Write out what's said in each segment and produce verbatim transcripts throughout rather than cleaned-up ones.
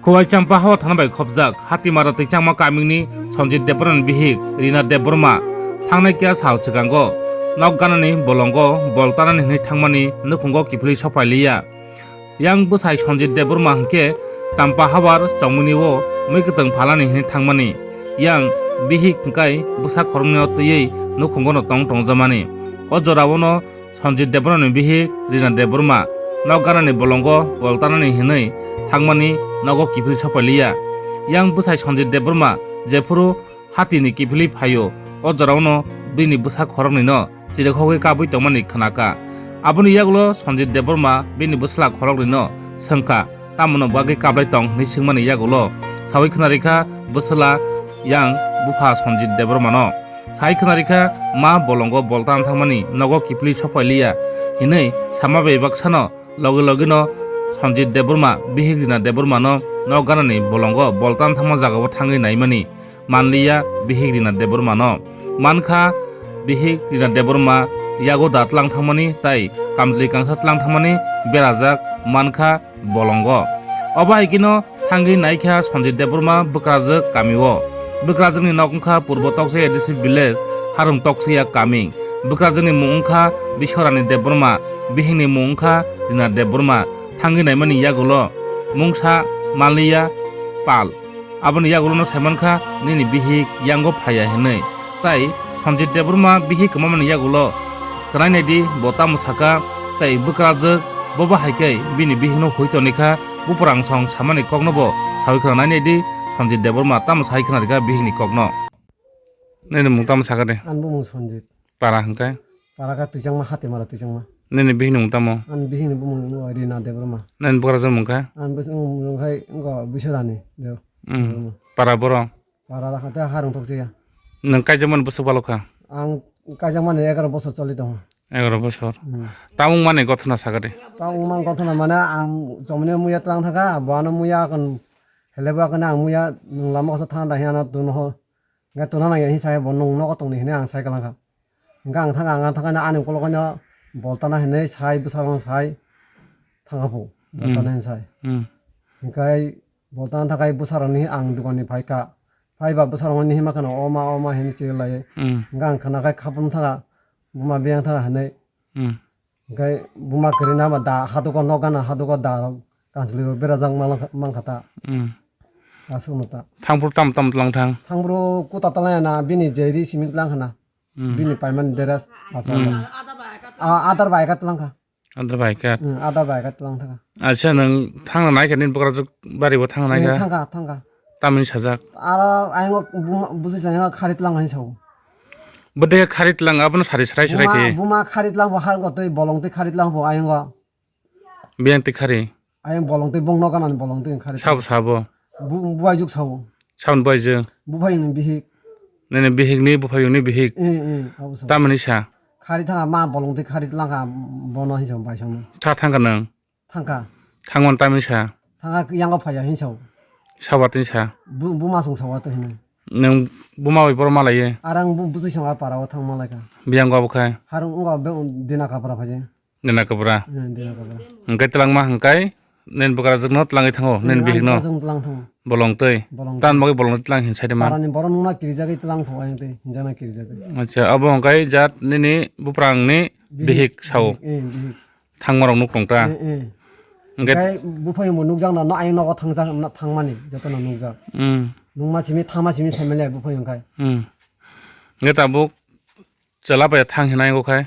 Khowai Champa Hawa thana bai khopjak Hatimara Twichangma kamini Sanjit Debbarmani bihik Rina Debbarma thangnai kya sal swkango nok ganani bolongo bol tanani hwnwi thangmani nukhungo kiphilwi sopailiya. Yang bwsai Sanjit Debbarma hwnkhe Champa Hawar chongmani o mui kwtwng phalani hwnwi thangmani. Yang bihik hwnkhe bwsa khoroknwi o twiwi nukhungo no tong tongjamani. O jora o no Sanjit Debbarmani bihik Rina Debbarma nok ganani bolongo bol tanani hwnwi thangmani nogo kiphilwi sopailiya. Yang bwsai Sanjit Debbarma jephuru hatini kiphilwi phaio, o jorao no bini bwsa khoroknwi no chirikhogwi kabwi tongmani khnaka. Aboni yagulo Sanjit Debbarma bini bwsla khoroknwi no swngkha, tamoni bagwi kablai tong hwnwi swngmani yagulo sawi khwnarikha bwsla yang bupha Sanjit Debbarma no. Sai khwnarikha ma bolongo bol tan thangmani nogo kiphilwi sopailiya hinwi sama bai baksano logi logi no Sanjit Debbarma bihik Rina Debbarma no nok ganani bolongo bol tan thangma jagao thangwi naimani manliya bihik Rina Debbarma no. Mankha bihik Rina Debbarma yago da tlang thangmani tai kamtli kangsa tlang thangmani berajak mankha bolongo. Obo hai kheno thangwi naikha Sanjit Debbarma Bwkrajwk kamio. Bwkrajwkni nok wngkha Purbo Toksai A D C village, Harung Toksaiya kami. Bwkrajwkni mung wngkha Biswarani Debbarma, bihikni mung wngkha Rina Debbarma. Thangwi naimani yagulo mungsa manliya pal. Aboni yagulono saimankha nini bihik yango phaiya hinwi. Tai Sanjit Debbarma bihik kwmamani yagulo kwnai naidi bo tamo saka, tai bwkrajwk bobo hai khe bini bihikno hui tonikha, buphang song samani kokno bo sawi khna nai naidi Sanjit Debbarma tamo sai khna rikha bihikni kokno. Nini mung tamo saka de? Ani bumung Sanjit. Para hwnkhe? Para kha Twichangma, Hatimara Twichangma. Nini bihikni mung tamo? Ani bihikni bumung wngkha Rina Debbarma. Nini bwkrajwkni mung kha? Ani bwswk mung wngkha wngkha Biswarani Deb-, Mm. Debbarma. Para borok? Para da kha tei Harung Toksaiya. Nwng kaijakmani bwswk balo kha? Ang kaijakmani egaroh bosor choli tongo. Egaroh bosor. Hmm. Tamung mani gothona saka de? Tamung mani gothona mane ang chomni muya tlang thaka, bo ano muya akon helebo akon ang muya nwng lama koso thang da hiya na tuno ho. Hingke tuna nangya hing sai bo nwng nogo tongdi hinui ang sai kwlangkha. Hingke ang thangkha, ang thangkha ani ukulukgo no bol tana hinui sai bwsarokno sai thangkha phu bol tana hinui sai. Hmm. Hingke bol tana thangkha bwsarokni ang dokanni phaikha. Phaiba bwsarokno hinui ma kheno oma oma hinui chiriklai. Hmm. Hingke ang khna khai khapung thangkha buma biyang thangkha hinui. Hmm. Hingke buma kwrwi nama da hadugo nok gana hadugo da rok kanchwlwi rok berajak mankha ta. Hmm. Aswkno ta. Thangphuru tam tam tlang thang? Thangphuru kuta talaya na bini jeri simi tlang khana. Hmm. Bini paiman dress aswk. Hmm. A, adar bai ka tlang kha. Adar bai ka. Hmm, adar bai ka tlang thang. Acha nwng thangna nai kha nini bwkrajwk bari bo thangna nai kha? Thangkha, thangkha. Tamni sajak? Aro ayang bujui sa khari tlang hai sao. Bwdhe khari tlang abono sari srai srai buma, khe. Buma khari tlang bo har go tei bolong tei khari tlang bo ayang go. Biyang tei khari. Ayang bolong tei bong noga nani bolong tei khari. Sabo sabo. Bu, buai juk sao. Sabon buai juk. Buphai ni bihik. Nini bihik ni buphai ni bihik. Eh, eh, abo sao. Tamni sa. Khari thanga ma bolong tei khari tlang kha bono hin sao bai sao. Sa thang ka nang. Thangkha. Thangmani tamni sa? Thangkha, yango phaiya hin sao. Sawa tini sa? Bu, buma song sawa to hinai. Nwng buma bai boro malaiye? Arang bu, butui song a para o thang malaikha. Biyango abo khai? Harung wngkha be, Dina Kapra phaijak. Dina Kapra? Eh, Dina Kapra. Hingkai twlangma hingkai, nini bwkrajwkno twlangwi thango, nini bihikno? Bwkrajwkno twlang thango. Bolong twi? Bolong twi. Tan bagwi bolong twi twlang hin saide ma? Parani borok nungna kirijagwi twlang thango ayang twi, hinjakna kirijagwi. Acha, abo hingkai jat nini buprangni bihik sao? Bihik, eh, bihik. Thangmarok nuk tong ta. Eh, eh. Hingke hingke buphai bo nukjak na, no ayang nogo thangjak na, thangmani joto no nukjak. Hmm. Nungma simi thangma simi saimanya buphai hingkai. Hmm. Hingke tabuk chwla bai thang hinai wngkha khai?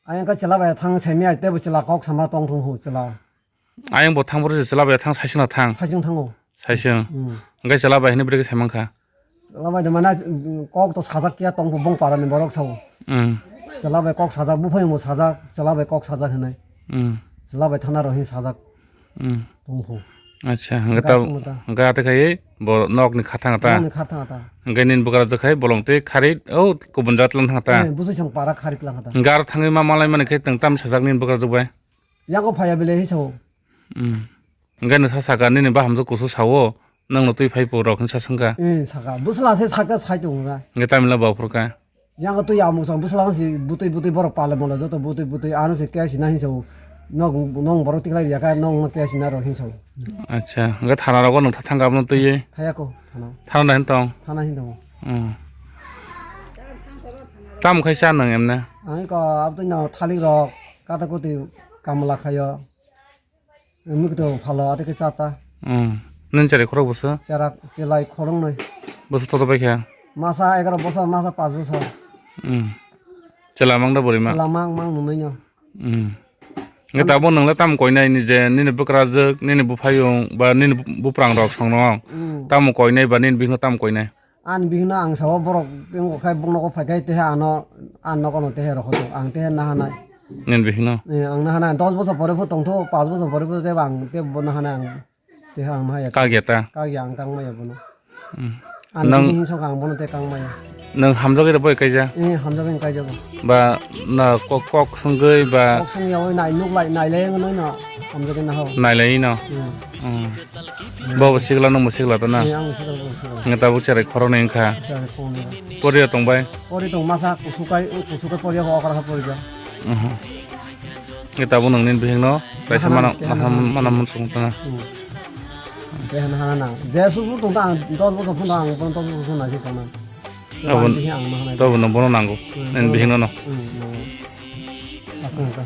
Ayang khe chwla bai thang saimanya, tei bo chwla kok sama tong thung hu chwla. Ayang bo thang boro chwla bai thang saising na thang. Saising thango. Saising. Hmm. Hingke chwla bai hinui bwrwi khe sai mankha. Chwla bai de mana, mm, kok to sajak ya tong phu bong para ni borok sao. Hmm. Chwla bai kok sajak, buphai bo sajak, chwla bai kok sajak hinai. Hmm. Chwla bai thana rok hin sajak. Hmm. Tong phu. Acha, hingke ta, aswk no ta. Hingke ate khai bo nok ni kha thang ta. Nok ni kha thang ta. Hingke nini bwkrajwk khai bolong tei khari o kubun jat lang thang ta. Eh, bwsai sang para khari lang ta. Hingke aro thangwi ma malai mani khe tong tam sajak nini bwkrajwk bai. Yago phaiya bile hi sao. Hmm. Hingke no sa saka nini bahamjwk kusu sao, nwng no twi phai phu rok hinsa swngkha. Eh, saka. Bwsla se saka sai tongo na. Hingke tamila ba phurkha. Yago twi amung sang bwsla si bwtwi bwtwi borok pale mola joto bwtwi bwtwi ano se kesi na hinsa o. Nok, nok borok tiklai ya kha, nok no kaya sina rok hinsa. Acha, hwnkhe thana rogo nwng thangkha abono twiwi. Thaya ko, thana. Thana da hin tong. Thana hin tong. Hmm. Tam khai cha nwng emne? Ang ko abtwi no thalik rok, kata koti kamla khayo. Mik to phalo ate ke chata. Hmm. Nwng chari khorok busa? Chara chelai khorok noi. Busa toto bai kha? Masa egaroh bosor, masa panch bosor. Hmm. Chela mang da bori ma? Chela mang, mang nunui no. Hmm. Nge tabuk nwng le tamo koinai ni je nini bwkrajwk, nini buphayung ba nini bu-, buprang rok songno? Hmm. Tamo koinai ba nini bihikno tamo koinai? Ani bihikno ang sao borok tengkok khai boknogo phai khai teha ano, ang nogo no teha rokho tong, ang teha nahanai. Nini bihikno? Eh, ang nahanai, dos bosor pore pho tongtho, panch bosor pore pho tebo ang tebo nahanai ang. Tei ang nahaya. Kagya ta? Kagya ang kang maya bono. Hmm. Ang nang bini hinsok ang bono tei kang maya. Nang hamjagwi rw bai kaija? Eh, hamjagwi kaija bo. Ba na kok, kok sungwi ba? Kok sungya oi nai nuk lai, nai lai ang noi no. Hamjagwi na ho. Nai lai no? Hmm. Hmm. Bo bo sigla nang bo sigla to na? Eh, ang sigla bo sigla. Nge tabuk cherai khorok ni wngkha. Cherai khorok ni. Poriya tong bai? Pori tong masa kusukai, kusukai poriya ho okra ha poriya. Mhm. Nge tabuk nang nini bihik no kaisa mana, mana, mana, mana mun sung tana. Hmm. Tei hana hana nang. Je su su tong ta ang dos bosor phun ang pon dos bosor phun nasi tong nang. Abon, ang bihik ang ma hana. Tabuk no bono nango. Hmm, nini bono bihik no no. Hmm, nango. Asung ta.